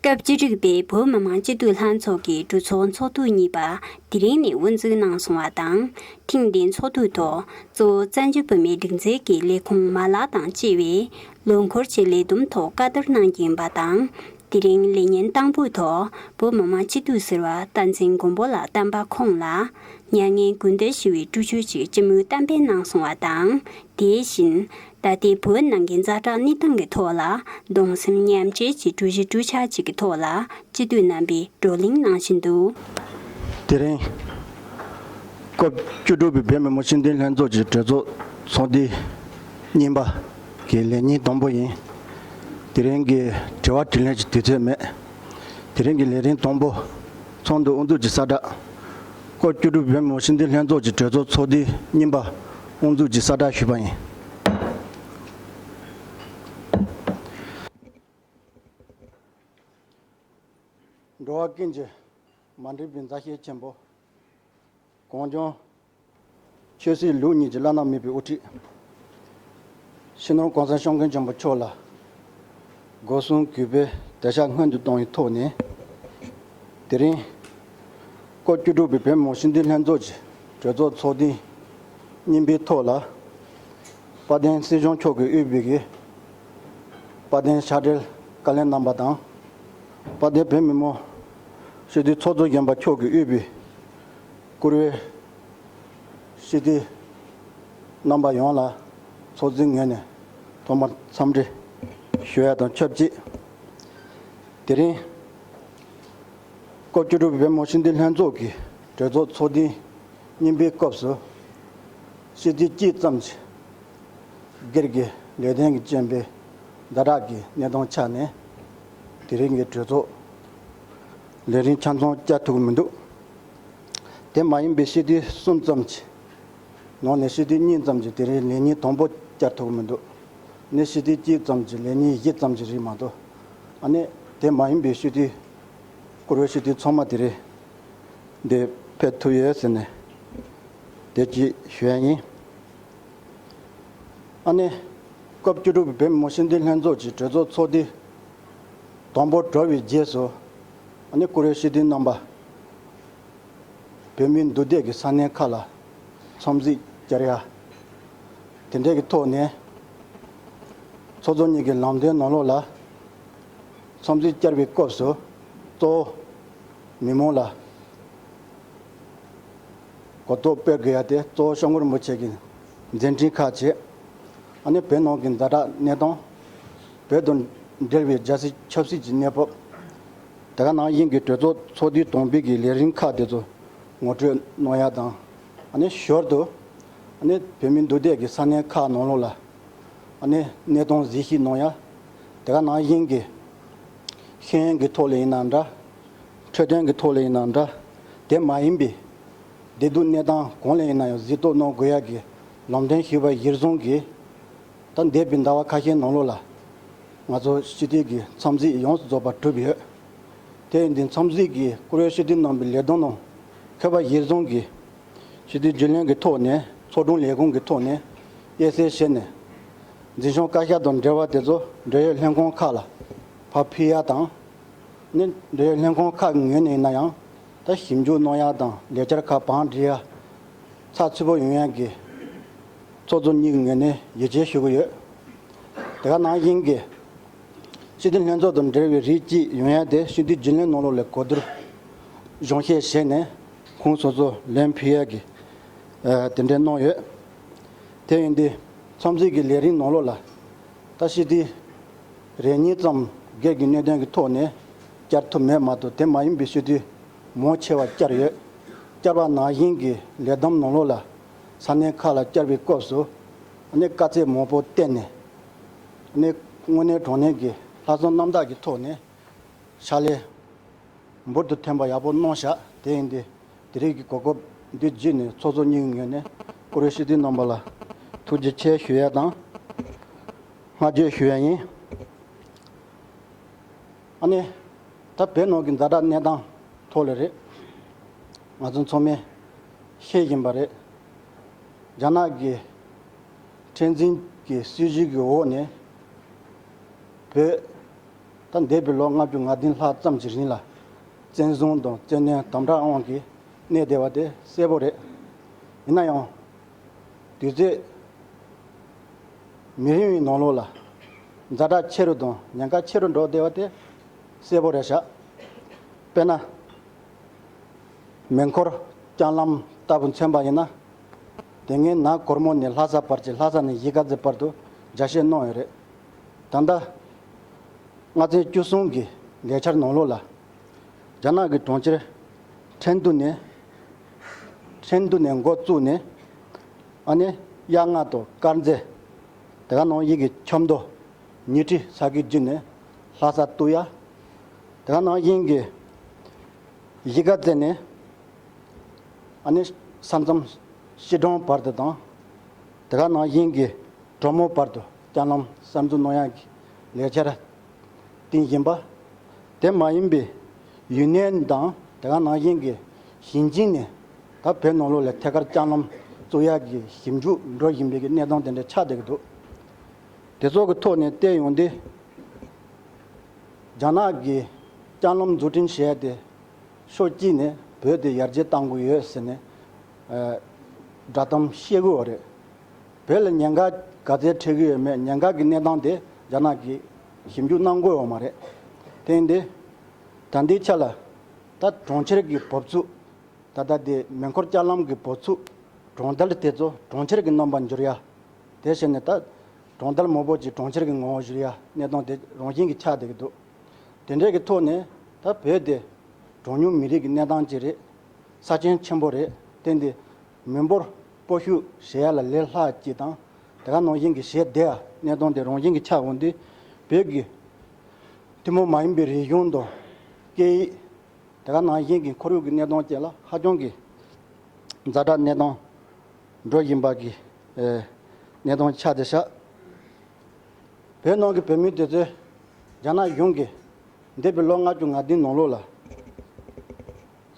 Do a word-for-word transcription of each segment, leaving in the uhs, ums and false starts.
སྐབས་བཅུ་དྲུག་པའི་བོད་མི་མང་སྤྱི་འཐུས་ལྷན་ཚོགས་ཀྱི་གྲོས་ཚོགས་ཚོགས་དུས་གཉིས་པ་དེ་རིང་ནས་དབུ་འཛུགས་གནང་སོང་བ་དང་། ཐེངས་འདིའི་ཚོགས་དུས་ཐོག་གཙོ་བོ་བཙན་བྱོལ་བོད་མིའི་སྒྲིག་འཛུགས་ཀྱི་ལས་ཁུངས་མ་ལག་དང་བཅས་པའི་ལོ་འཁོར་གྱི་ལས་བསྡོམས་ཐོག་བཀའ་བསྡུར་གནང་རྒྱུ་ཡིན་པ་དང་། དེ་རིང་ལས་ཉིན་དང་པོའི་ཐོག་བོད་མི་མང་སྤྱི་འཐུས་ཟུར་པ་བསྟན་འཛིན་མགོན་པོ་ལགས་བསྟན་པ་ཁོང་ལ་མྱ་ངན་གུས་འདུད་ཞུ་བའི་གྲོས་ཆོད་ཅིག་སྤྱི་མོས་གཏན་འབེབས་གནང་སོང་བ་དང་། དེ་བཞིན། ད་ལྟའི་བོད་ནང་གི་ཛ་དྲག་གནས་སྟངས་ཀྱི་ཐོག་ལ་གདུང་སེམས་མཉམ་སྐྱེད་ཀྱི་གྲོས་གཞི་གྲོས་འཆར་བཅས་ཀྱི་ཐོག་ལ་སྤྱི་འཐུས་རྣམ་པས་བགྲོ་གླེང་གནང་བཞིན་འདུག། དེ་རིང་སྐབས་བཅུ་དྲུག་པའི་བོད་མི་མང་སྤྱི་འཐུས་ལྷན་ཚོགས་ཀྱི་གྲོས་ཚོགས་ཚོགས་དུས་གཉིས་པ་གི་ལས་ཉིན་དང་པོ་ཡིན། དེ་རིང་གི་དྲི་བ་དྲིས་ལན་གྱི་དུས་ཚོད་མེད། དེ་རིང་གི་ལས་རིམ་དང་པོ། ཚོགས་འདུ་དབུ་འཛུགས་ཀྱི་གསལ་བསྒྲགས། སྐབས་བཅུ་དྲུག་པའི་བོད་མི་མང་སྤྱི་འཐུས་ལྷན་ཚོགས་ཀྱི་གྲོས་ཚོགས་ཚོགས་དུས་གཉིས་པ་དབུ་འཛུགས་ཀྱི་གསལ་བསྒྲགས་ཞུས་པ་ཡིན། འགྲོ་བ་ཀུན་གྱི་མ་འདྲིས་པའི་མཛའ་བཤེས་ཆེན་པོ། གངས་ལྗོངས་ཆོས་སྲིད་ལུགས་གཉིས་ཀྱི་བླ་ན་མེད་པའི་དབུ་ཁྲིད། སྤྱི་ནོར་གོང་ས་སྐྱབས་མགོན་ཆེན་པོ་མཆོག་ལ་སྒོ་གསུམ་གུས་པས་དད་ཞགས་སྔོན་དུ་བཏང་བའི་ཐོག་ནས། དེ་རིང་སྐབས་བཅུ་དྲུག་པའི་བོད་མི་མང་སྤྱི་འཐུས་ལྷན་ཚོགས་ཀྱི་གྲོས་ཚོགས་ཚོགས་ཐེངས་གཉིས་པའི་ཐོག་ལ། དཔལ་ལྡན་སྲིད་སྐྱོང་མཆོག་གིས་དབུས་པའི་གི་དཔལ་ལྡན་ཕྱག་སྦྲེལ་བཀའ་བློན་རྣམ་པ་དང་། དཔལ་ལྡན་བོད་མི་མང་སྤྱི་འཐུས་ཚོགས་གཙོ་གཞོན་པ་མཆོག་གིས་དབུས་པའི་བཀུར་འོས་སྤྱི་འཐུས་རྣམ་པ་ཡོངས་ལ་ཚོགས་གཙོའི་ངོས་ནས་ཐོག་མར་འཚམས་འདྲི་ཞུ་ཡ་དང་ཆབས་ཅིག། དེ་རིང་སྐབས་བཅུ་དྲུག་པའི་བོད་མི་མང་སྤྱི་འཐུས་ལྷན་ཚོགས་ཀྱི་གྲོས་ཚོགས་ཚོགས་ཐེངས་གཉིས་པའི་སྐབས་སུ་སྤྱི་འཐུས་གཅིག་ཙམ་གྱིས་སྒེར་གྱི་ལས་དོན་གྱི་རྐྱེན་པས་ཛ་དྲག་གི་གནས་སྟངས་ཆགས་ནས། དེ་རིང་གི་གྲོས་ཚོགས་ལས་རིམ་ཆ་ཚང་བསྐྱར་ཐུབ་ཀྱི་མི་འདུག། དེ་མ་ཡིན་པའི་སྤྱི་འཐུས་གསུམ་ཙམ་གྱི་ནང་ནས་སྤྱི་འཐུས་གཉིས་ཙམ་གྱིས་དེ་རིང་ལས་ཉིན་དང་པོ་བསྐྱར་ཐུབ་ཀྱི་མི་འདུག། ནས་སྤྱི་འཐུས་གཅིག་ཙམ་གྱིས་ལས་ཉིན་བཞི་ཙམ་གྱི་རིང་མ་གཏོགས། ཨ་ནི་དེ་མ་ཡིན་པའི་སྤྱི་འཐུས་བཀུར་འོས་སྤྱི་འཐུས་ཚང་མ་དེ་རིང་འདིར་ཕེབས་ཐུབ་ཡོད་ཟེར་ནས་དེ་གཅིག་ཞུ་ཡ་ཡིན། ཨ་ནི་སྐབས་བཅུ་དྲུག་པའི་བོད་མི་མང་སྤྱི་འཐུས་ལྷན་ཚོགས་ཀྱི་གྲོས་ཚོགས་ཚོགས་དུས་དང་པོ་གྲོལ་བའི་རྗེས་སུ། ཨ་ནི་བཀུར་འོས་སྤྱི་འཐུས་རྣམ་པ་བོད་མིའི་འདུས་སྡེ་གི་ས་གནས་ཁག་ལ་འཚམས་གཟིགས་བསྐྱར་ཡ། དེ་འདྲ་གི་ཐོག་ནས་ཚོགས་གཙོ་གཉིས་ཀྱི་ལམ་སྟོན་ནང་ལོགས་ལ་འཚམས་གཟིགས་བསྐྱར་བའི་སྐབས་སུ་གཙོ་བོ་མི་མང་ལ་གོ་རྟོགས་སྤེལ་དགོས་ཡ་དེ་གཙོ་བོ་སྐྱབས་མགོན་རིན་པོ་ཆེ་གི་མཛད་འཕྲིན་ཁག་ཅིག། ཨ་ནི་བོད་ནང་གི་ཛ་དྲག་གནས་སྟངས། བོད་དང་འབྲེལ་བའི་རྒྱལ་སྲིད་ཆབ་སྲིད་ཀྱི་གནས་བབ། དེ་ག་ནང་བཞིན་གྱི་གྲོས་ཚོགས་ཚོགས་དུས་དང་པོའི་གི་ལས་རིམ་ཁག་དེ་ཚོ་ངོ་སྤྲོད་གནང་ཡ་དང་། ཨ་ནི་ཞོར་དུ་ཨ་ནི་བོད་མིའི་འདུས་སྡེ་གི་ས་གནས་ཁག་ནང་ལོགས་ལ་ཨ་ནི་གནས་སྟངས་གཟིགས་ཞིབ་གནང་ཡ། དེ་ག་ནང་བཞིན་གྱི་ཤེས་ཡོན་གྱི་ཐོག་ལ་ཡིན་ན་འདྲ། འཕྲོད་བསྟེན་གྱི་ཐོག་ལ་ཡིན་ན་འདྲ། དེ་མ་ཡིན་པའི་བདེ་སྡུག་གནས་སྟངས་གང་ལ་ཡིན་ན་ཡང་གཟིགས་རྟོག་གནང་དགོས་ཡ་གི་ལམ་སྟོན་ཞུས་པ་གཞིར་བཟུང་གིས། ད་འདས་པའི་ཟླ་བ་ཁ་ཤས་ནང་ལོགས་ལ་ང་ཚོ་སྤྱི་འཐུས་ཀྱི་འཚམས་གཟིགས་ཡོངས་སུ་རྫོགས་པ་གྲུབ་ཡོད། དེ་ཡིན་དུས་འཚམས་གཟིགས་ཀྱི་བཀུར་འོས་སྤྱི་འཐུས་རྣམ་པའི་ལས་དོན་ནང་འཁོད་པ་གཞིར་བཟུང་གིས། སྤྱི་འཐུས་རྒྱུན་ལས་ཀྱི་ཐོག་ནས་ཚོགས་དྲུང་ལས་ཁུངས་ཀྱི་ཐོག་ནས་དབྱེ་གསལ་བྱས་ནས། འཛིན་སྐྱོང་བཀའ་ཤག་དང་འབྲེལ་བ་དེ་ཚོ་འབྲེལ་ཡོད་ལྷན་ཁང་ཁག་ལ་ཕར་ཕུལ་ཡ་དང་། ནི་འབྲེལ་ཡོད་ལྷན་ཁང་ཁག་གི་ངོས་ནས་ཡིན་ན་ཡང་ད་ཞིབ་འཇུག་གནང་ཡ་དང་ལས་འཆར་ཁག་བང་སྒྲིག་ཡ་ཚགས་ཚུད་པོ་ཡོང་ཡ་གི་ཚོགས་གཙོ་གཉིས་ཀྱི་ངོས་ནས་ཡིད་ཆེས་ཞུ་གི་ཡོད། དེ་ག་ནང་བཞིན་གྱི་སྤྱི་འཐུས་ལྷན་ཚོགས་དང་འབྲེལ་བའི་རིགས་གཅིག་ཡོང་ཡ་དེ་སྤྱི་འཐུས་རྒྱུན་ལས་ནང་ལོགས་ལ་གོ་བསྡུར་གཞུང་བཤེར་བྱས་ནས་ཁོང་སོ་སོ་ལན་ཕུལ་ཡ་གི་དེ་འདྲ་གནང་ཡོད། དེ་ཡིན་དུས་འཚམས་གཟིགས་ཀྱི་ལས་རིམ་ནང་ལོགས་ལ་ད་སྤྱི་འཐུས་རེ་གཉིས་ཙམ་སྒེར་གྱི་གནད་དོན་གྱི་ཐོག་ནས་བསྐྱར་ཐུབ་མེད་མ་གཏོགས་དེ་མ་ཡིན་པའི་སྤྱི་འཐུས་མང་ཆེ་བ་བསྐྱར་ཡོད། བསྐྱར་བ་ནང་བཞིན་གྱི་ལས་བསྡོམས་ནང་ལོགས་ལ་ས་གནས་ཁག་ལ་བསྐྱར་བའི་སྐབས་སུ་ཨ་ནི་དཀའ་ཚེགས་མང་པོ་བསྟན་ནས་ཨ་ནི་དངོས་གནས་དྲང་གནས་ཀྱི་ལྷག་བསམ་རྣམ་དག་གི་ཐོག་ནས་ཕྱག་ལས་འབུར་དུ་ཐོན་པ་ཡག་པོ་གནང་ཤག། དེ་ཡིན་དུས་དེ་རིང་གི་གོ་སྐབས་འདི་བརྒྱུད་ནས་ཚོགས་གཙོ་གཉིས་ཀྱི་ངོས་ནས་བཀུར་འོས་སྤྱི་འཐུས་རྣམ་པ་ལ་ཐུགས་རྗེ་ཆེ་ཞུ་ཡ་དང་བསྔགས་བརྗོད་ཞུ་ཡ་ཡིན། ཨ་ནི་ད་བོད་ནང་གི་ཛ་དྲག་གནས་སྟངས་ཐོག་ལ་རེད། ང་ཚོ་ཚང་མས་ཤེས་བཞིན་པ་རེད། རྒྱ་ནག་གི་མཁྲེགས་འཛིན་གྱི་སྲིད་བྱུས་ཀྱི་འོག་ནས་བོད་ ད་འདས་པའི་ལོ་ལྔ་བཅུ་ང་བདུན་ལྷག་ཙམ་གྱི་རིང་ལ་བཙན་བཟུང་དང་བཙན་གནོན་དམ་དྲག་དབང་གིས་གནས་བསྡད་པ་དེ་གསལ་པོ་རེད། ཡིན་ན་ཡང་དུས་ཚོད་མི་རིང་བའི་ནང་ལོགས་ལ་ཛ་དྲག་ཆེ་རུ་དང་ཉེན་ཁ་ཆེ་རུ་འགྲོ་བསྡད་པ་དེ་གསལ་པོ་རེད་ཤག་དཔེར་ན། མེ་འཁོར་ལྕགས་ལམ་ལྟ་བུ་མཚོན་པ་ཡིན་ན། དེ་སྔའི་ནག་གོར་མོ་ནས་ལྷ་ས་བར་གྱི་ལྷ་ས་ནས་གཞིས་ཀ་རྩེ་བར་དུ་རྒྱ་བཤད་གནང་ཡོད་རེད། ད་ལྟ་ལྔ་ཚན་བཅུ་གསུམ་གྱི་ལས་འཆར་ནང་ལོགས་ལ། རྒྱ་ནག་གི་གྲོང་ཁྱེར་ཁྲེང་ཏུའུ་ནས་ཁྲེང་ཏུའུ་ནས་འགོ་བཙུགས་ནས། ཨ་ནི་གཡག་རྔ་དང་དཀར་མཛེས། དེ་ག་ནང་བཞིན་གྱི་ཆབ་མདོ་ཉི་ཁྲི་ས་གི་རྒྱུད་ནས་ལྷ་ས་ཏུའུ་ཡ། དེ་ག་ནང་བཞིན་གྱི་གཞིས་ཀ་རྩེ་ནས་ཨ་ནི་ས་མཚམས་ཤིས་གྲོང་བར་དུ་དང་། དེ་ག་ནང་བཞིན་གྱི་གྲོ་མོ་བར་དུ་ལྕགས་ལམ་གསར་འཛུགས་གནང་ཡག་གི་ལས་འཆར་བཏིང་བཞིན་པ། དེ་མ་ཡིན་པའི་ཡུན་ནན་དང་དེ་ག་ནང་བཞིན་གྱི་ཞིང་ཆེན་ནས་ད་བོད་ནང་ལོགས་ལ་ཐད་ཀར་ལྕགས་ལམ་བཙུགས་ཡག་གི་ཞིབ་འཇུག་འགྲོ་བཞིན་པའི་གི་གནས་སྟངས་དེ་འདྲ་ཆགས་བསྡད་ཀྱི་འདུག་དེ་ཚོ་གི་ཐོག་ནས་བལྟས་ཡོང་དུས། རྒྱ་ནག་གིས་ལྕགས་ལམ་འཛུགས་སྐྲུན་བྱས་ཏེ། ཕྱོགས་གཅིག་ནས་བོད་དེ་ཡར་རྒྱས་གཏང་དགོས་ཡོད་ཟེར་ནས་ཨ་བསྒྲགས་གཏམ་བཤད་ཀྱི་ཡོད་རེད། བོད་ལ་ཉེན་ཁ་ག་ཚད་འཕྲད་ཀྱི་ཡོད་མེད་ཉེན་ཁ་གི་གནས་སྟངས་དེ་རྒྱ་ནག་གིས་ཞིབ་འཇུག་གནང་དགོས་ཡོད་མ་རེད། དེ་ཡིན་དུས། ད་ལྟའི་ཆ་ལ་ད་གྲོང་ཁྱེར་གྱི་བབས་ཚུགས། ད་ལྟ་དེ་མེ་འཁོར་ལྕགས་ལམ་གྱི་བབས་ཚུགས། གྲོང་རྡལ་དེ་ཚོ་གྲོང་ཁྱེར་གྱི་རྣམ་པར་འགྱུར་ཡ། དེ་བྱས་ནས་ད་གྲོང་རྡལ་མང་པོ་ཅིག་གྲོང་ཁྱེར་གྱི་ངོ་བོར་བསྒྱུར་ཡ་གནས་སྟངས་དེ་རང་བཞིན་གྱིས་ཆགས་བསྡད་ཀྱི་འདུག་དེ་འདྲའི་གི་ཐོག་ནས་ད་བོད་དེ་གྲངས་ཉུང་མི་རིགས་ཀྱི་གནས་སྟངས་ཅིག་རེད། ས་ཆེན་ཆེན་པོ་རེད། དེ་འདི་མི་འབོར་སྤོ་བཤུད་བྱེད་ཡ་ལ་ལས་སླ་ཅིག་དང་། དེ་ག་ནང་བཞིན་གྱི་བྱེད་བདེ་ཡ་གནས་སྟངས་དེ་རང་བཞིན་གྱིས་ཆགས་འོང་དུས། བོད་ཀྱི་ཐུན་མོང་མ་ཡིན་པའི་རིག་གཞུང་དང་སྐད་ཡིག་དེ་ག་ནང་བཞིན་གྱི་ཁོར་ཡུག་གི་གནས་སྟངས་བཅས་ལ་ཧ་ཅང་གི་ཛ་དྲག་གནས་སྟངས་འགྲོ་བཞིན་པ་གི་ཨེ་གནས་སྟངས་ཆགས་བསྡད་ཤག་བོད་ནང་གི་བོད་མི་དེ་ཚོས་རྒྱ་ནག་གཞུང་གིས་འདས་པའི་ལོ་ལྔ་བཅུ་ང་བདུན་ནང་ལོགས་ལ་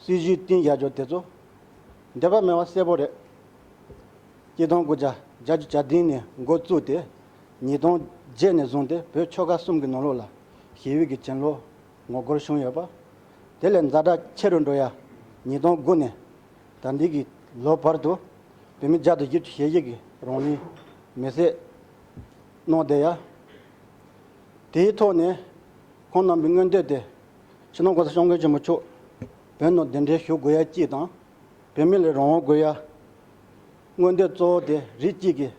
སྲིད་ཇུས་བཏིང་བཞག་ཕྱོགས་དེ་ཚོ་འདོད་པ་མེད་པ་གསལ་པོ་རེད། སྤྱི་སྟོང་དགུ་བརྒྱ་བརྒྱད་ཅུ་གྱ་བདུན་ནས་འགོ་བཙུགས་ཏེ་ཉིས་སྟོང་བརྒྱད་ནས་བཟུང་སྟེ་བོད་ཆོལ་ཁ་གསུམ་གྱི་ནང་ལོགས་ལ་ཞི་བའི་གི་གྱེན་ལོག་ངོ་རྒོལ་བྱུང་ཡོད་པ། དེ་ལས་ཛ་དྲག་ཆེ་རུ་འགྲོ་ཡ། ཉིས་སྟོང་དགུ་ནས་ད་ལྟའི་གི་ལོ་བར་དུ་བོད་མི་བརྒྱ་དང་བཞི་བཅུ་ཞེ་བཞི་གི་རང་ལུས་མེར་སྲེག་གནང་བསྡད་ཡ། དེའི་ཐོག་ནས་ཁོང་རྣམ་པའི་མངོན་འདོད་དེ་སྤྱི་ནོར་༸གོང་ས་༸སྐྱབས་མགོན་ཆེན་པོ་མཆོག་བོད་ནང་གདན་འདྲེན་ཞུ་དགོས་ཡ་གཅིག་དང་། བོད་མི་ལ་རང་དབང་དགོས་ཡ། མངོན་འདོད་གཙོ་བོ་དེ་རིགས་གཅིག་གིས་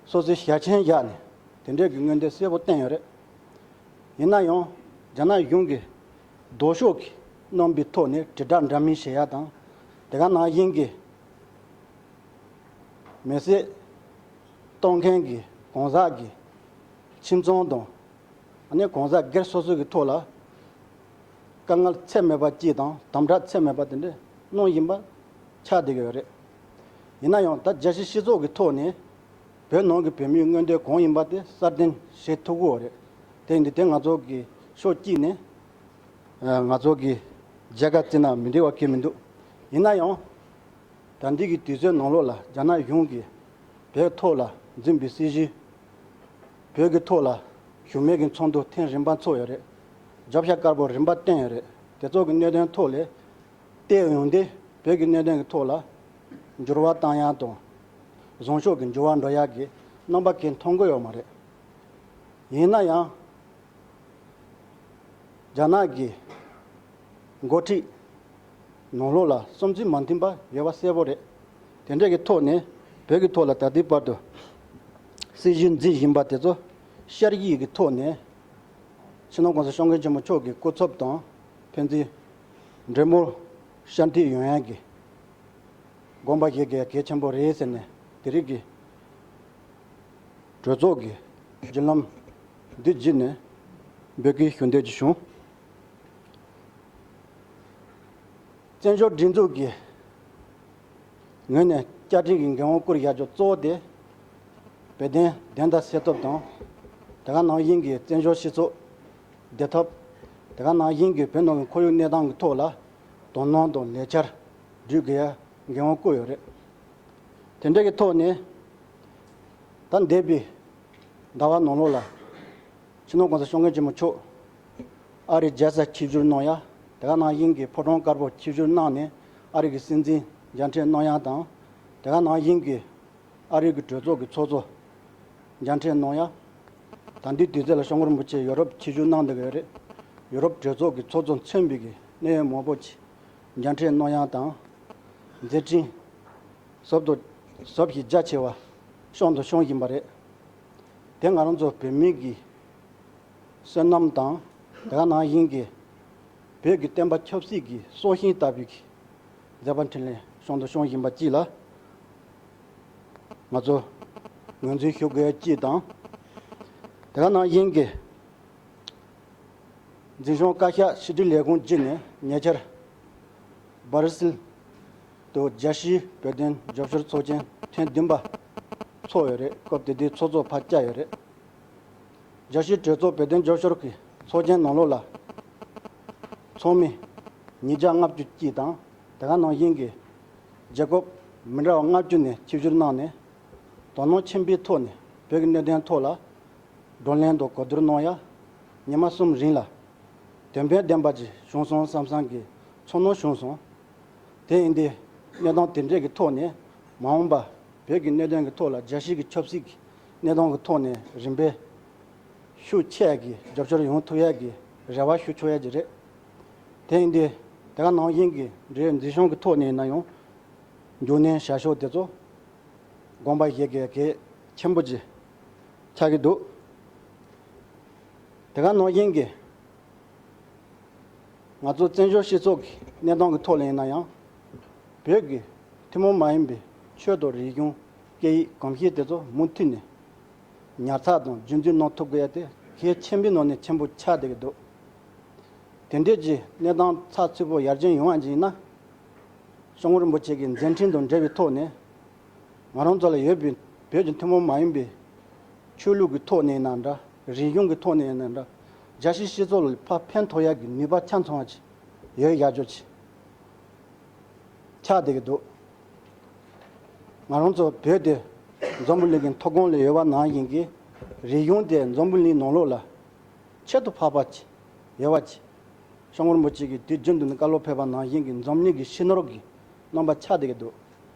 སོ་སོའི་ཞལ་ཆེམས་བཞག་ནས་དེ་འདྲའི་གི་མངོན་འདོད་གསལ་པོ་བསྟན་ཡོད་རེད། ཡིན་ན་ཡང་རྒྱ་ནག་གཞུང་གིས་ལྡོག་ཕྱོགས་ཀྱི་རྣམ་པའི་ཐོག་ནས་དྲིལ་བསྒྲགས་འདྲ་མིན་བྱེད་ཡ་དང་། དེ་ག་ནང་བཞིན་གྱི་མེ་བསྲེག་གཏོང་མཁན་གྱི་གང་ཟག་གི་ཁྱིམ་ཚང་དང་། ཨ་ནི་གང་ཟག་སྒེར་སོ་སོ་གི་ཐོག་ལ་དཀའ་ངལ་ཚད་མེད་པ་ཅིག་དང་དམ་དྲག་ཚད་མེད་པ་དེ་འདྲ་གནང་བཞིན་པ་ཆགས་བསྡད་ཀྱི་ཡོད་རེད། ཡིན་ན་ཡང་ད་རྒྱལ་སྤྱིའི་སྤྱི་ཚོགས་ཀྱི་ཐོག་ནས་བོད་ནང་གི་བོད་མིའི་མངོན་འདོད་གང་ཡིན་པ་དེ་གསལ་སྟོན་བྱེད་ཐུབ་ཀྱི་ཡོད་རེད། དེ་ཡིན་དུས་དེ་ང་ཚོ་གི་ཕྱོགས་གཅིག་ནས་ང་ཚོ་གི་རྒྱལ་ཁབ་བརྩི་ན་མི་འགྲིག་པ་གང་ཡང་མི་འདུག་ཡིན་ན་ཡང་། ད་ལྟའི་གི་དུས་ཚོད་ནང་ལོགས་ལ་རྒྱ་ནག་གཞུང་གིས་བོད་ཐོག་ལ་འཛིན་པའི་སྲིད་བྱུས། བོད་ཀྱི་ཐོག་ལ་བཞུགས་མོལ་གྱི་ཚོགས་འདུ་ཐེངས་རིམ་པ་ཚོགས་ཡོད་རེད། བརྗོད་བྱ་དཀར་པོ་རིམ་པ་བཏོན་ཡོད་རེད། དེ་ཚོ་གི་གནད་དོན་ཐོག་ལ་བལྟས་ཡོང་དུས་བོད་ཀྱི་གནད་དོན་གྱི་ཐོག་ལ་འགྱུར་བ་བཏང་ཡག་དང་། བཟང་ཕྱོགས་ཀྱི་འགྱུར་བ་འགྲོ་ཡག་གི་རྣམ་པ་གང་ཡང་མཐོང་གི་ཡོད་མ་རེད། ཡིན་ན་ཡང་། རྒྱ་ནག་གི་འགོ་ཁྲིད་ནང་ལོགས་ལ་བསམ་ཚུལ་མ་མཐུན་པ་ཡོད་པ་གསལ་པོ་རེད། དེ་འདྲ་གི་ཐོག་ནས་བོད་ཀྱི་ཐོག་ལ་ད་ལྟའི་བར་དུ་སྲིད་བྱུས་འཛིན་བཞིན་པ་དེ་ཚོ་ཤར་གྱི་ཡི་གི་ཐོག་ནས་སྤྱི་ནོར་༸གོང་ས་༸སྐྱབས་མགོན་ཆེན་པོ་མཆོག་གི་སྐུ་ཚབ་དང་ཕན་ཚུན་འབྲེལ་མོལ་ཤར་འདྲིས་ཡོང་ཡག་གི་དགོངས་པ་བཞེས་དགོས་གལ་ཆེན་པོ་རེད་ཟེར་ནས་དེ་རིང་གི་གྲོས་ཚོགས་ཀྱི་བརྒྱུད་ལམ་འདི་བརྒྱུད་ནས་འབོད་སྐུལ་ཞུ་འདོད་ཀྱི་བྱུང་། བཙན་བྱོལ་སྒྲིག་འཛུགས་ཀྱི་ངོས་ནས་བསྐྱར་སྒྲིག་གི་འགན་དབང་བསྐུར་བཞག་རྒྱུ་གཙོ་བོ་དེ་བོད་དོན་བདེན་མཐའ་གསལ་ཐབས་དང་། དེ་ག་ནང་བཞིན་གྱི་བཙན་བྱོལ་སྤྱི་ཚོགས་བདེ་ཐབས། དེ་ག་ནང་བཞིན་གྱི་བོད་ནང་གི་ཁོར་ཡུག་གནས་སྟངས་ཀྱི་ཐོག་ལ་དོ་སྣང་དང་ལས་འཆར་སྒྲིག་དགོས་ཡ་འགན་དབང་བསྐུར་ཡོད་རེད། དེ་འདྲ་གི་ཐོག་ནས་ད་འདས་པའི་ཟླ་བ་ནང་ལོགས་ལ་ སྤྱི་ནོར་༸གོང་ས་༸སྐྱབས་མགོན་ཆེན་པོ་མཆོག་ཨ་རིའི་རྒྱལ་ས་ཆིབས་བསྒྱུར་གནང་ཡ། དེ་ག་ནང་བཞིན་གྱི་ཕོ་བྲང་དཀར་པོ་ཆིབས་བསྒྱུར་གནང་ནས་ཨ་རི་གི་སྲིད་འཛིན་མཇལ་འཕྲད་གནང་ཡ་དང་། དེ་ག་ནང་བཞིན་གྱི་ཨ་རི་གི་གྲོས་ཚོགས་ཀྱི་ཚོགས་གཙོ་མཇལ་འཕྲད་གནང་ཡ། ད་ལྟའི་དུས་ཚོད་ལ་༸སྐྱབས་མགོན་རིན་པོ་ཆེ་ཡོ་རོབ་ཆིབས་བསྒྱུར་གནང་བསྡད་ཀྱི་ཡོད་རེད། ཡོ་རོབ་གྲོས་ཚོགས་ཀྱི་ཚོགས་གཙོ་མཚོན་པའི་གི་གནད་ཡོད་མང་པོ་ཅིག་མཇལ་འཕྲད་གནང་ཡ་དང་། མཛད་འཕྲིན་ཟབ་ཏུ་ཟབ་ཞིང་རྒྱ་ཆེ་བ་བསྐྱངས་དང་སྐྱོང་བཞིན་པ་རེད། དེ་ང་རང་ཚོ་བོད་མི་གི་བསོད་ནམས་དང་། དེ་ག་ནང་བཞིན་གྱི་བོད་ཀྱི་བསྟན་པ་ཆབ་སྲིད་ཀྱི་སྲོག་ཤིང་ལྟ་བུའི་མཛད་པ་འཕྲིན་ལས་བསྐྱངས་དང་སྐྱོང་བཞིན་པ་གཅིག་ལ་ང་ཚོ་ངོས་འཛིན་ཞུ་དགོས་ཡ་གཅིག་དང་། དེ་ག་ནང་བཞིན་གྱི་འཛིན་སྐྱོང་བཀའ་ཤག་ཕྱི་དྲིལ་ལས་ཁུངས་བརྒྱུད་ནས་ཉེ་ཆར་སྦར་སིལ་དུ་རྒྱལ་སྤྱིའི་བོད་དོན་རྒྱབ་སྐྱོར་ཚོགས་ཆེན་ཐེངས་བདུན་པ་ཚོགས་ཡོད་རེད། སྐབས་དེ་དུས་ཚོགས་གཙོ་ཕར་བཅར་ཡོད་རེད། རྒྱལ་སྤྱིའི་གྲོས་ཚོགས་བོད་དོན་རྒྱབ་སྐྱོར་གྱི་ཚོགས་ཆེན་ནང་ལོགས་ལ་ཚོགས་མི་ཉིས་བརྒྱ་ལྔ་བཅུ་གཅིག་དང་། དེ་ག་ནང་བཞིན་གྱི་རྒྱལ་ཁབ་མི་འདྲ་བ་ལྔ་བཅུ་ནས་ཆིབས་བསྒྱུར་གནང་ནས། དོ་སྣང་ཆེན་པོའི་ཐོག་ནས་བོད་ཀྱི་གནད་དོན་ཐོག་ལ་བགྲོ་གླེང་དང་གོ་བསྡུར་གནང་ཡ། ཉི་མ་གསུམ་རིང་ལ་དོན་ཕན་ལྡན་པ་ཅིག་བྱུང་སོང་བསམ་བསམ་གྱི་ཚོར་སྣང་བྱུང་སོང་། དེ་ཡིན་དུས་གནས་སྟངས་དེ་འདྲས་ཀྱི་ཐོག་ནས་མ་འོངས་པ་བོད་ཀྱི་གནད་དོན་གྱི་ཐོག་ལ་རྒྱལ་སྤྱི་གི་ཆབ་སྲིད་ཀྱི་གནས་སྟངས་ཀྱི་ཐོག་ནས་རིམ་པས་ཤུགས་ཆེ་གི་རྒྱབ་སྐྱོར་ཡོང་ཐུབ་ཡ་གི་རེ་བ་ཞུ་ཆོག་ཡ་གི་རེད། དེ་ཡིན་དུས་དེ་ག་ནང་བཞིན་གྱི་འབྲེལ་ཡོད་འཛིན་སྐྱོང་གི་ཐོག་ནས་ཡིན་ན་ཡང་། མགྱོགས་ནས་བྱ་ཕྱོགས་དེ་ཚོ་དགོངས་པ་བཞེས་དགོས་གལ་ཆེན་པོ་ཅིག་ཆགས་ཀྱི་འདུག་དེ་ག་ནང་བཞིན་གྱི་ང་ཚོ་བཙན་བྱོལ་སྤྱི་ཚོགས་ཀྱི་གནས་སྟངས་ཀྱི་ཐོག་ལ་ཡིན་ན་ཡང་། བོད་ཀྱི་ཐུན་མོང་མ་ཡིན་པའི་ཆོས་དང་རིག་གཞུང་། སྐད་ཡིག་གོམས་གཤིས་དེ་ཚོ་མུ་མཐུད་ནས་ཉར་ཚགས་དང་རྒྱུན་འཛིན་གནང་ཐུབ་དགོས་ཡ་དེ་གལ་ཆེན་པོའི་ནང་ནས་ཆེན་པོ་ཆགས་བསྡད་ཀྱི་འདུག་དེ་འདྲས་ཀྱི་གནས་སྟངས་ཚགས་ཚུད་པོ་ཡར་རྒྱས་ཡོང་བ་ཅིག་ཡིན་ན། སྐྱབས་མགོན་རིན་པོ་ཆེ་གི་མཛད་འཕྲིན་དང་འབྲེལ་བའི་ཐོག་ནས། ང་རང་ཚོ་ལ་ཡོད་པའི་བོད་ཀྱི་ཐུན་མོང་མ་ཡིན་པའི་ཆོས་ལུགས་ཀྱི་ཐོག་ནས་ཡིན་ན་འདྲ། རིག་གཞུང་གི་ཐོག་ནས་ཡིན་ན་འདྲ། རྒྱལ་སྤྱིའི་སྤྱི་ཚོགས་ལ་ཕར་ཕན་ཐོགས་ཡག་གི་ནུས་པ་ཆ་ཚང་བ་ཅིག་ཡོད་ཡག་ཅོག་ཅིག་ཆགས་བསྡད་ཀྱི་འདུག་ང་རང་ཚོ་བོད་དེ་འཛམ་བུ་གླིང་གི་མཐོ་སྒང་ལ་ཡོད་པ་ནང་བཞིན་གྱི་རིག་གཞུང་དེ་འཛམ་བུ་གླིང་ནང་ལོགས་ལ་ཁྱད་དུ་འཕགས་པ་ཅིག་ཡོད་པ་ཅིག་སྐྱབས་མགོན་རིན་པོ་ཆེ་གིས་དུས་རྒྱུན་དུ་ནས་བཀའ་སློབ་ཕེབས་པ་ནང་བཞིན་གྱི་འཛམ་གླིང་གི་ཕྱི་ནང་གི་རྣམ་པ་ཆགས་བསྡད་ཀྱི་འདུག་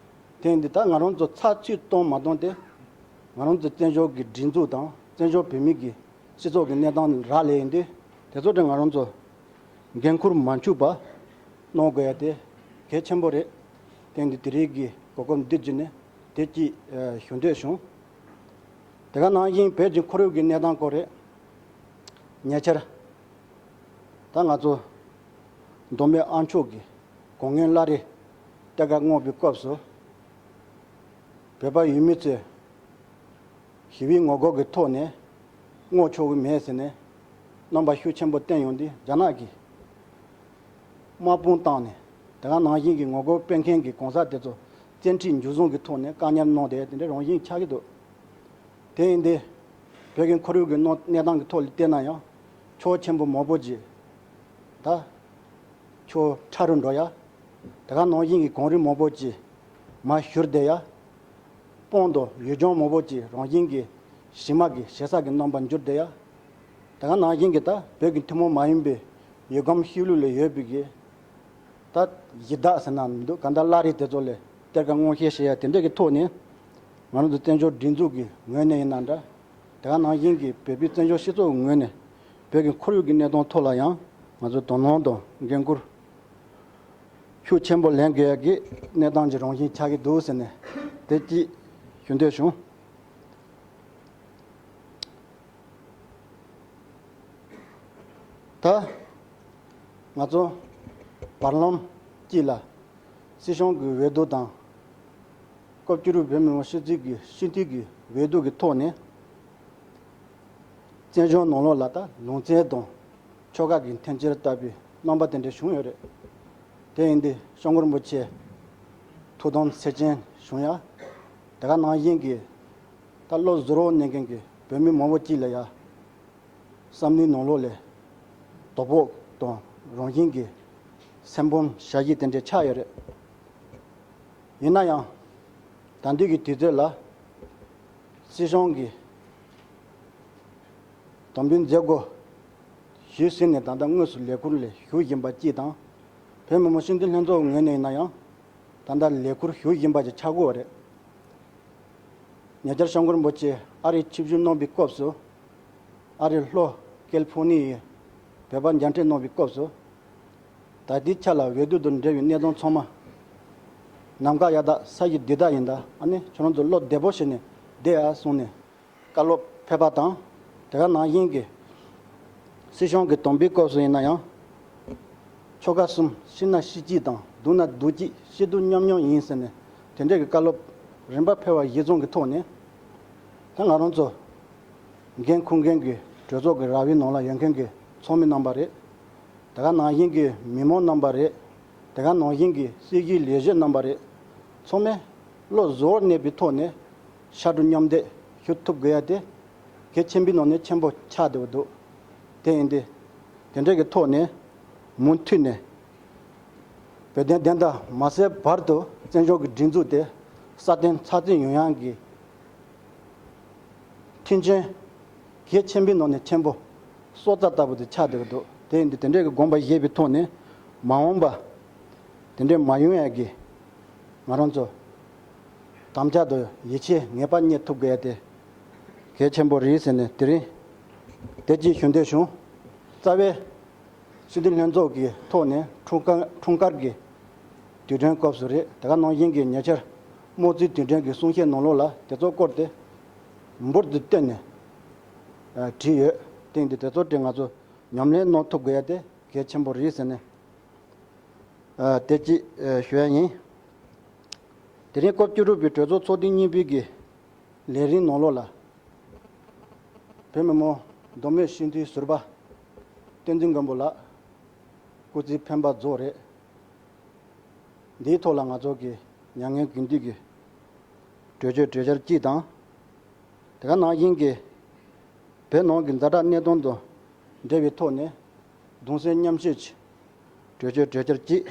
དེ་འདི་ད་ང་རང་ཚོ་ཚགས་ཚུད་གཏོང་མ་གཏོང་དེ། ང་རང་ཚོ་བཙན་བྱོལ་གྱི་སྒྲིག་འཛུགས་དང་བཙན་བྱོལ་བོད་མི་གི་སྤྱི་ཚོགས་ཀྱི་གནས་སྟངས་རག་ལས་ཡིན་དུས། དེ་ཚོ་དེ་ང་རང་ཚོ་འགན་ཁུར་མ་འཆུག་པ་གནང་དགོས་ཡ་དེ་གལ་ཆེན་པོ་རེད། དེ་འདི་དེ་རིང་གི་གོ་སྐབས་འདི་བརྒྱུད་ནས་དེ་གཅིག་ཨ་ཞུ་འདོད་བྱུང་། དེ་ག་ནང་བཞིན་བོད་ཀྱི་ཁོར་ཡུག་གི་གནས་སྟངས་སྐོར་རེད། ཉེ་ཆར་ད་ང་ཚོ་མདོ་སྨད་ཨ་མཆོག་གི་གུང་སྔོན་བླ་རེ་གཏེར་ཁ་བསྔོགས་པའི་སྐབས་སུ། བོད་པ་ཡུལ་མི་ཚོས་ཞི་བའི་ངོ་རྒོལ་གྱི་ཐོག་ནས་བསྔོག་ཆོག་གི་མེད་ཟེར་ནས་རྣམ་པ་ཤུགས་ཆེན་པོ་བསྟན་ཡོང་དུས། རྒྱ་ནག་གིས་དམག་དཔུང་བཏང་ནས་དེ་ག་ནང་བཞིན་གྱི་ངོ་རྒོལ་སྤེལ་མཁན་གྱི་གང་ཟག་དེ་ཚོ་བཙན་ཁྲིད་འཇུ་བཟུང་གི་ཐོག་ནས་བཀག་ཉར་གནང་བསྡད་དེ་འདྲ་རང་བཞིན་ཆགས་ཀྱི་འདུག་དེ་ཡིན་དུས་བོད་ཀྱི་ཁོར་ཡུག་གི་གནས་གནས་སྟངས་ཀྱི་ཐོག་ལ་བལྟས་ན་ཡང་ཕྱོགས་ཆེན་པོ་མང་པོ་ཅིག་ད་ཕྱོགས་ཕྲ་རུ་འགྲོ་ཡ། དེ་ག་ནང་བཞིན་གྱི་གངས་རི་མང་པོ་ཅིག་མར་བཞུར་བསྡད་ཡ། སྤང་དང་ཡུལ་ལྗོངས་མང་པོ་ཅིག་རང་བཞིན་གྱིས་ཞི་མ་གི་ཞེ་ས་གི་རྣམ་པར་འགྱུར་བསྡད་ཡ། དེ་ག་ནང་བཞིན་གྱི་ད་བོད་ཀྱི་ཐུན་མོང་མ་ཡིན་པའི་ཡུལ་ཁམས་ཤུལ་ལུས་ལ་ཡོད་པའི་གི་ད་གཞི་བདག་ཟེར་ན་མི་འདུག་གང་ལྟར་བླ་རེ་དེ་ཚོ་ལ་གཏེར་ཁ་སྔོག་བཤེར་བྱེད་ཡ་དེ་འདྲ་གི་ཐོག་ནས་ང་རང་ཚོ་བཙན་བྱོལ་སྒྲིག་འཛུགས་ཀྱི་ངོས་ནས་ཡིན་ན་འདྲ། དེ་ག་ནང་བཞིན་གྱི་བོད་པའི་བཙན་བྱོལ་སྤྱི་ཚོགས་ཀྱི་ངོས་ནས་བོད་ཀྱི་ཁོར་ཡུག་གི་གནས་སྟངས་ཐོག་ལ་ཡང་ང་ཚོ་དོ་སྣང་དང་འགན་འཁུར་ཤུགས་ཆེན་པོ་ལེན་དགོས་ཡ་གི་གནས་སྟངས་ཀྱི་རང་བཞིན་ཆགས་ཀྱི་འདུག་ཟེར་ནས་དེ་གཅིག་ཞུ་འདོད་བྱུང་། ད་ང་ཚོ་བར་ལམ་གཅིག་ལ་སྲིད་སྐྱོང་གི་འོས་བསྡུ་དང་། སྐབས་བཅུ་དྲུག་བོད་མི་མང་སྤྱི་འཐུས་ཀྱི་སྤྱི་འཐུས་ཀྱི་འོས་བསྡུ་གི་ཐོག་ནས། བཙན་བྱོལ་ནང་ལོགས་ལ་ད་ལུང་ཚན་དང་ཆོལ་ཁ་གི་འཐེན་འཁྱེར་ལྟ་བུའི་རྣམ་པ་དེ་འདྲ་བྱུང་ཡོད་རེད། དེ་ཡིན་དུས་སྐྱབས་མགོན་རིན་པོ་ཆེ་ཐུགས་དམ་ཚིགས་བཅད་བྱུང་ཡ། དེ་ག་ནང་བཞིན་གྱི་ད་བློ་གཟུ་བོར་གནས་མཁན་གྱི་བོད་མི་མང་པོ་གཅིག་ལ་ཡ། བསམ་བློའི་ནང་ལོགས་ལ་དོ་ཕོག་དང་རང་བཞིན་གྱི་སེམས་ཕམ་ཞ་ཡི་དེ་འདྲ་ཆགས་ཡོད་རེད། ཡིན་ན་ཡང་ད་འདི་གི་དུས་ཚོད་ལ་སྲིད་སྐྱོང་གི་ དམ་འབུལ་མཛད་སྒོ་ཞུས་ཟིན་ནས། ད་ལྟ་དངོས་སུ་ལས་ཁུར་ལ་ཞུགས་བཞིན་པ་གཅིག་དང་། བོད་མི་མང་སྤྱི་འཐུས་ལྷན་ཚོགས་ངོས་ནས་ཡིན་ན་ཡང་ད་ལྟ་ལས་ཁུར་ཞུགས་བཞིན་པ་ཅིག་ཆགས་ཀྱི་ཡོད་རེད། ཉེ་ཆར་སྐྱབས་མགོན་རིན་པོ་ཆེ་ཨ་རིར་ཆིབས་བསྒྱུར་གནང་བའི་སྐབས་སུ། ཨ་རིའི་ལྷོ་ཀེ་ལི་ཕོར་ནི་ཡའི་བོད་པར་མཇལ་འཕྲད་གནང་བའི་སྐབས་སུ། ད་ལྟའི་ཆ་ལ་འོས་བསྡུ་དང་འབྲེལ་བའི་གནས་སྟངས་ཚང་མ། ནམ་མཁའ་ཡག་དང་ས་གཞི་བདེ་ཐང་ཡིན་ད། ཨ་ནི་ཁྱོད་རང་ཚོ་བློ་བདེ་པོ་བྱས་ནས་བསྡད་ཨ་གསུངས་ནས་བཀའ་སློབ་ཕེབས་པ་དང་། དེ་ག་ནང་བཞིན་གྱི་སྲིད་སྐྱོང་གི་དམ་འབུལ་སྐབས་སུ་ཡིན་ན་ཡང་། ཆོལ་ཁ་གསུམ་ཤི་ན་ཤི་གཅིག་དང་སྡུག་ན་སྡུག་གཅིག་སྐྱིད་སྡུག་མཉམ་མྱོང་ཡིན་ཟེར་ནས་དེ་འདྲའི་གི་བཀའ་སློབ་རིམ་པ་ཕེབས་པ་གཞིར་བཟུང་གི་ཐོག་ནས། ད་ང་རང་ཚོ་འགན་འཁུར་མཁན་གྱི་གྲོས་ཚོགས་ཀྱི་ར་བའི་ནང་ལ་ཡོད་མཁན་གྱི་ཚོགས་མི་རྣམ་པ་རེད། དེ་ག་ནང་བཞིན་གྱི་མི་མང་རྣམ་པ་རེད། དེ་ག་ནང་བཞིན་གྱི་སྲིད་བྱུས་ལས་བྱེད་རྣམ་པ་རེད། ཚང་མས་བློ་གཟུ་བོར་གནས་པའི་ཐོག་ནས་ཕྱར་གྲུ་མཉམ་འདེགས་ཞུ་ཐུབ་དགོས་ཡ་དེ་གལ་ཆེན་པོའི་ནང་ནས་ཆེན་པོ་ཆགས་བསྡད་པ་འདུག་དེ་ཡིན་དུས་དེ་འདྲའི་གི་ཐོག་ནས་མུ་མཐུད་ནས་བོད་དོན་བདེན་མཐའ་མ་གསལ་བར་དུ་བཙན་བྱོལ་གྱི་སྒྲིག་འཛུགས་དེ་སྲ་བརྟན་ཚགས་ཚུད་ཡོང་ཡག་གི་མཐུན་རྐྱེན་གལ་ཆེན་པོའི་ནང་ནས་ཆེན་པོ་སྲོག་རྩ་ལྟ་བུ་དེ་ཆགས་བསྡད་ཀྱི་འདུག་དེ་ཡིན་དུས་དེ་འདྲའི་གི་དགོངས་པ་བཞེས་པའི་ཐོག་ནས་མ་འོངས་པ་དེ་འདྲའི་མ་ཡོང་ཡག་གི་ང་རང་ཚོ་དམ་བཅའ་དང་ཡིད་ཆེས་ངེས་པར་རྙེད་ཐུབ་དགོས་ཡ་དེ་གལ་ཆེན་པོ་རེད་ཟེར་ནས། དེ་རིང་དེ་གཅིག་ཞུ་འདོད་བྱུང་། རྩ་བའི་སྤྱི་འཐུས་ལྷན་ཚོགས་ཀྱི་ཐོག་ནས་འཁྲུངས་སྐར་འཁྲུངས་སྐར་གྱི་དུས་དྲན་སྐབས་སུ་རེད། དེ་ག་ནང་བཞིན་གྱི་ཉེ་ཆར་དམངས་གཙོའི་དུས་དྲན་གྱི་གསུང་བཤད་ནང་ལོགས་ལ་དེ་ཚོ་སྐོར་དེ་འབུར་དུ་བཏོན་ནས་ཨ་བྲིས་ཡོད། དེ་ཡིན་དུས་དེ་ཚོ་དེ་ང་ཚོ་ཉམས་ལེན་གནང་ཐུབ་དགོས་ཡ་དེ་གལ་ཆེན་པོ་རེད་ཟེར་ནས་ཨ་དེ་གཅིག་ཨ་ཞུ་ཡ་ཡིན། དེ་རིང་སྐབས་བཅུ་དྲུག་པའི་གྲོས་ཚོགས་ཚོགས་ཐེངས་གཉིས་པའི་གི་ལས་རིམ་ནང་ལོགས་ལ། བོད་མི་མང་མདོ་སྨད་སྤྱི་འཐུས་ཟུར་པ་བསྟན་འཛིན་མགོན་པོ་ལགས་སྐུ་ཚེ་འཕེན་པ་རྫོགས་རེད། འདིའི་ཐོག་ལ་ང་ཚོ་གི་མྱ་ངན་གུས་འདུད་ཀྱི་གྲོས་ཆོད་གྲོས་འཆར་གཅིག་དང་། དེ་ག་ནང་བཞིན་གྱི་བོད་ནང་གི་ཛ་དྲག་གནད་དོན་དང་འབྲེལ་བའི་ཐོག་ནས་གདུང་སེམས་མཉམ་སྐྱེད་ཀྱི་གྲོས་ཆོད་གྲོས་འཆར་གཅིག་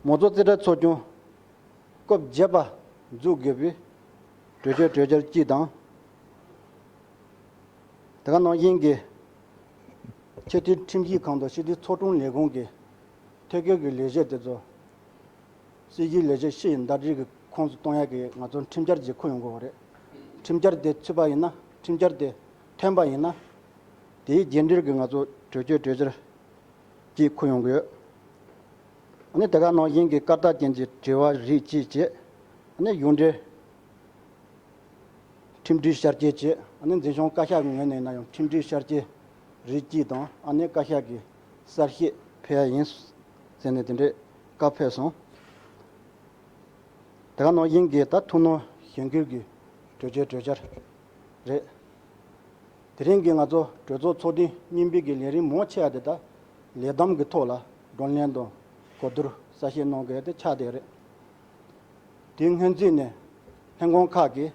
མང་གཙོ་རྩིས་ཁྲ་ཚོགས་ཆུང་སྐབས་བརྒྱད་པ་འཛུགས་དགོས་པའི་གྲོས་ཆོད་གྲོས་འཆར་གཅིག་དང་། དེ་ག་ནང་བཞིན་གྱི་སྤྱི་འཐུས་ཁྲིམས་ཞིབ་ཁང་དང་སྤྱི་འཐུས་ཚོགས་དྲུང་ལས་ཁུངས་ཀྱི་ཐད་ཀའི་གི་ལས་བྱེད་དེ་ཚོ་སྲིད་ཇུས་ལས་བྱེད་ཕྱི་ཡི་ཟླ་སྒྲིལ་གྱི་ཁོངས་སུ་གཏོང་ཡག་གི་ང་ཚོ་ཁྲིམས་འཆར་ཅིག་འཁུར་ཡོང་དགོས་པ་རེད། ཁྲིམས་འཆར་དེ་ཚུད་པ་ཡིན་ན། ཁྲིམས་འཆར་དེ་ཐོན་པ་ཡིན་ན། དེའི་རྗེས་འབྲེལ་གྱི་ང་ཚོ་གྲོས་ཆོད་གྲོས་འཆར་ཅིག་འཁུར་ཡོང་གི་ཡོད། ཨ་ནི་དེ་ག་ནང་བཞིན་གྱི་བཀའ་རྟགས་ཅན་གྱི་དྲི་བ་རིགས་གཅིག་བྱས། ཨ་ནི་གཞུང་འབྲེལ་ཁྲིམས་སྒྲིག་ཤར་སྐྱེལ་བྱས། ཨ་ནི་འཛིན་སྐྱོང་བཀའ་ཤག་གི་ངོས་ནས་ཡིན་ན་ཡང་ཁྲིམས་སྒྲིག་ཤར་སྐྱེལ་རིགས་གཅིག་དང་། ཨ་ནི་བཀའ་ཤག་གི་གསལ་བཤད་ཕེབས་ཡ་ཡིན་ཟེར་ནས་དེ་འདྲའི་བཀའ་ཕེབས་སོང་། དེ་ག་ནང་བཞིན་གྱི་ད་ཐུགས་སྣང་གཞེན་སྐུལ་གྱི་གྲོས་ཆོད་གྲོས་འཆར་རེད། དེ་རིང་གི་ང་ཚོ་གྲོས་ཚོགས་ཚོགས་ཐེངས་གཉིས་པའི་གི་ལས་རིམ་མང་ཆེ་བ་དེ་ད་ལས་བསྡོམས་ཀྱི་ཐོག་ལ་བགྲོ་གླེང་དང་གོ་བསྡུར་གསལ་བཤད་གནང་དགོས་ཏེ་ཆགས་བསྡད་རེད། དེའི་སྔོན་ཚུད་ནས་ལྷན་ཁང་ཁག་གིས་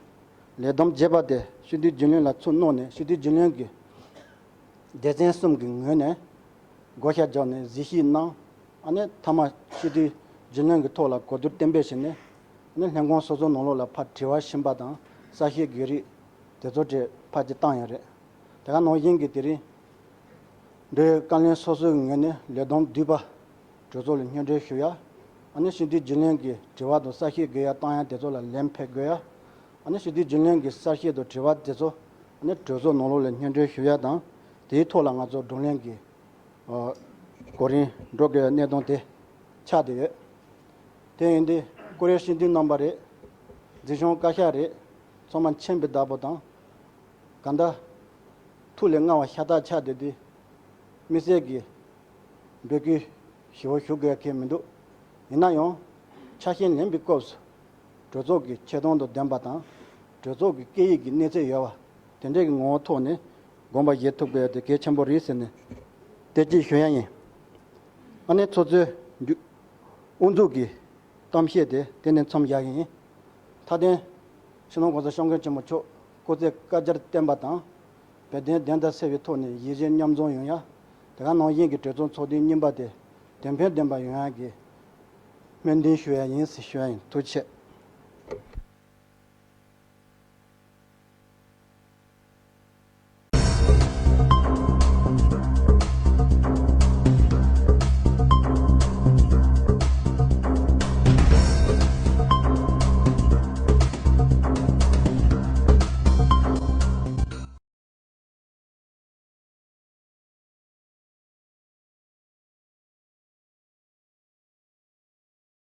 ལས་བསྡོམས་བྱས་པ་དེ་སྤྱི་འཐུས་རྒྱུན་ལས་ལ་ཚུར་གནང་ནས་སྤྱི་འཐུས་རྒྱུན་ལས་ཀྱི་སྡེ་ཚན་གསུམ་གྱི་ངོས་ནས་བགོ་བཤའ་རྒྱག་ནས་གཟིགས་ཞིབ་གནང་། ཨ་ནི་མཐའ་མ་སྤྱི་འཐུས་རྒྱུན་ལས་ཀྱི་ཐོག་ལ་གོ་བསྡུར་གཏན་འབེབས་བྱས་ནས། ཨ་ནི་ལྷན་ཁང་སོ་སོའི་ནང་ལོགས་ལ་ཕར་དྲི་བ་ཕྱིན་པ་དང་གསལ་བཤད་དགོས་རིགས་དེ་ཚོ་གྲས་ཕར་ཅིག་བཏང་ཡོད་རེད། དེ་ག་ནང་བཞིན་གྱི་དེ་རིང་འབྲེལ་ཡོད་བཀའ་བློན་སོ་སོའི་ངོས་ནས་ལས་བསྡོམས་བསྡུས་པ་གྲོས་ཚོགས་ལ་སྙན་སྒྲོན་ཞུ་ཡ། ཨ་ནི་སྤྱི་འཐུས་རྒྱུན་ལས་ཀྱི་དྲི་བ་དང་གསལ་བཤད་དགོས་ཡ་བཏང་ཡ་དེ་ཚོ་ལ་ལན་ཕེབས་དགོས་ཡ། ཨ་ནི་སྤྱི་འཐུས་རྒྱུན་ལས་ཀྱི་གསལ་བཤད་དང་དྲི་བ་དེ་ཚོ་ཨ་ནི་གྲོས་ཚོགས་ནང་ལོགས་ལ་སྙན་སྒྲོན་ཞུ་ཡ་དང་། དེའི་ཐོག་ལ་ང་ཚོ་བགྲོ་གླེང་གི་ཨ་གོ་རིམ་འགྲོ་དགོས་ཡ་གནད་དོན་དེ་ཆགས་བསྡད་ཡོད། དེ་ཡིན་དུས་སྐུ་ངོ་སྤྱི་འཐུས་རྣམ་པ་རེད། འཛིན་སྐྱོང་བཀའ་ཤག་རེད། ཚང་མ་མཁྱེན་པའི་བདག་པོ་དང་། གང་ལྟར་ཐུགས་ལ་མངའ་བ་ཤ་སྟག་ཆགས་བསྡད་དུས་དམིགས་བསལ་གྱི་འབོད་སྐུལ་ཞེ་པོ་ཞུ་དགོས་མཁན་མི་འདུག་ཡིན་ན་ཡང་ཆ་ཤས་ལེན་པའི་སྐབས་སུ་གྲོས་ཚོགས་ཀྱི་ཆེ་མཐོང་དང་ལྡན་པ་དང་། གྲོས་ཚོགས་ཀྱི་སྐད་ཡིག་གི་གནས་ཚད་ཡོད་པ་དེ་འདྲའི་གི་ངོ་བོ་ཐོག་ནས་དགོངས་པ་བཞེས་ཐུབ་དགོས་དེ་གལ་ཆེན་པོ་རེད་ཟེར་ནས་དེ་གཅིག་ཞུ་ཡ་ཡིན། ཨ་ནི་ཚོགས་གཙོའི་མཇུག་དབུ་འཛུགས་ཀྱི་གཏམ་བཤད་དེ་དེ་ནས་མཚམས་བཞག་གི་ཡིན། མཐའ་དོན། སྤྱི་ནོར་༸གོང་ས་༸སྐྱབས་མགོན་ཆེན་པོ་མཆོག་སྐུ་ཚེ་བསྐལ་བརྒྱར་བརྟན་པ་དང་། བོད་དོན་བདེན་མཐའ་གསལ་བའི་ཐོག་ནས་ཡིད་ཆེས་མཉམ་འཛོམས་ཡོང་ཡ། དེ་ག་ནང་བཞིན་གྱི་གྲོས་ཚོགས་ཚོགས་ཐེངས་གཉིས་པ་དེ་དོན་ཕན་ལྡན་པ་ཡོང་ཡ་གི་སྨོན་འདུན་ཞུ་ཡ་ཡིན་ཟེར་ཞུ་ཡ་ཡིན། ཐུགས་རྗེ་ཆེ།